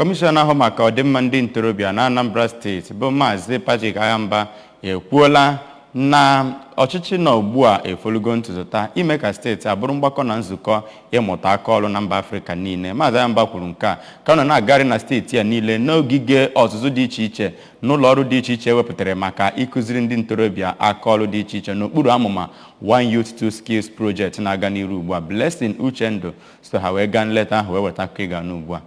Kọmishọna ahụ maka ọdịmma ndị ntorobịa na Anambra Steeti bụ Maazị Patrick Aghamba ekwuola na ọchịchị nọ ugbu a efolugo ntụtụta ime ka steeti a bụrụ mgbakọ na nzukọ ịmụta aka ọrụ na mba Afrịka niile. Maazị Aghamba kwuru nke a ka ọ nọ na-agagharị na steeti a niile n'ogige ọzụzụ dị iche iche n'ụlọ ọrụ dị iche iche ewepụtara maka ịkụziri ndị ntorobịa aka ọrụ dị iche iche n'okpuru amụma One Youth Two Skills Project na-aga n'iru ugbu a. Blessing Uchendu so ha wee gaa nleta ahụ wee weta akụkọ ịga n'ugbu a.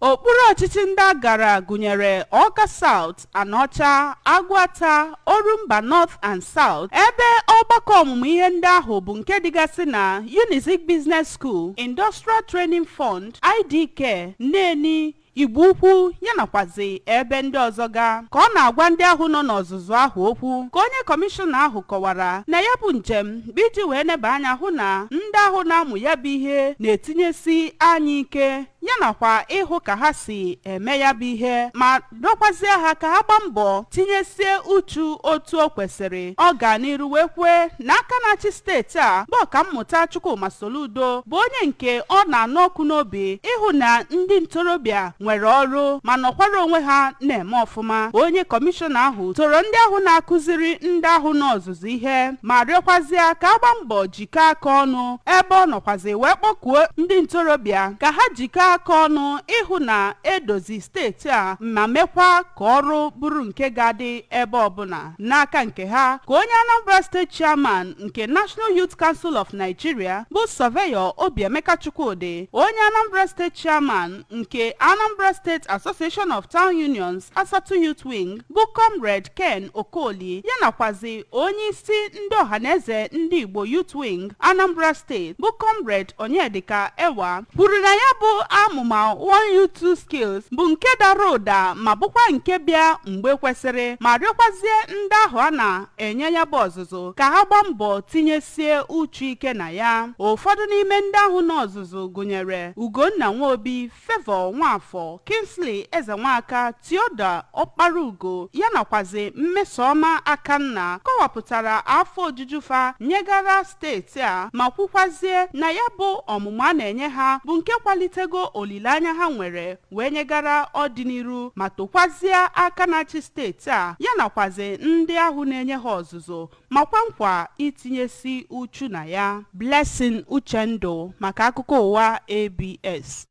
Okpuru ọchịchị ndị a gara gụnyere Ọka South, Anọcha, Agụata, Orumba North and South, ebe ọgbakọ ọmụmụ ihe ndị ahụ bụ nke dịgasị na Unizik Business School, Industrial Training Fund, IDK, Nneni, Igbo Ukwu, ya nakwazi ebe ndị ọzọ ga. Ka ọ na-agwa ndị ahụ nọ n'ọzụzụ ahụ okwu, ka onye kọmishọna ahụ kọwara na ya bụ njem bụ iji wee neba anya hụ na ndị ahụ na-amụ ya bụ ihe na-etinyesi anya ike, ya nakwa ịhụ ka ha si eme ya bụ ihe, ma dọkwazie ha ka ha gbaa mbọ tinyesie uchu otu o kwesịrị. Ọ ga n'iru wee kwue na aka na-achị steeti a bụ Ọkammụta Chukwuma Soludo bụ onye nke ọ na-anụ ọkụ n'obi ịhụ na ndị ntorobịa nwere ọrụ ma nọkwara onwe ha na-eme ọfụma. Onye kọmishọna ahụ toro ndị ahụ na-akụziri ndị ahụ n'ọzụzụ ihe, ma rịọkwazie ka agba mbọ jikọọ aka ọnụ, ebe ọ nọkwazi wee kpọkuo ndị ntorobịa ka ha jikọọ aka ọnụ ịhụ na edozi steeti a ma mekwa ka ọrụ bụrụ nke ga-adị ebe ọbụla. N'aka nke ha, ka onye Anambra Steeti Chairman nke National Youth Council of Nigeria bụ Surveyor Obiemeka Chukwudi, onye Anambra Steeti Chairman nke Anambra State Association of Town Unions Asatu Youth Wing bụ Comrade Ken Okoli, ya nakwazi onye isi ndị Ọhaneze ndị Igbo Youth Wing Anambra Steeti bụ Comrade Onyedika Ewa, kwuru na ya bụ amụma One Youth Two Skills bụ nke dara ụda ma bụkwa nke bịa mgbe kwesịrị, ma rịọkwazie ndị ahụ a na-enye ya bụ ọzụzụ ka ha gbaa mbọ tinyesie uchu ike na ya. Ụfọdụ n'ime ndị ahụ n'ọzụzụ gụnyere Ugonna Nwobi, Favour Nwafọ, Kingsley Ezenwaka, Theodore Ọkparugo, ya nakwazi Mmesoma Akanna, kọwapụtara afọ ojuju fa nyegara steeti a, ma kwukwazie na ya bụ ọmụmụ a na-enye ha bụ nke kwalitego olileanya ha nwere wee nyegara ọdịnihu, ma tokwazie aka na-achị steeti a, ya nakwazi ndị ahụ na-enye ha ọzụzụ, makwa nkwa itinyesi uchu na ya. Blessing Uchendu maka akụkọ ụwa ABS.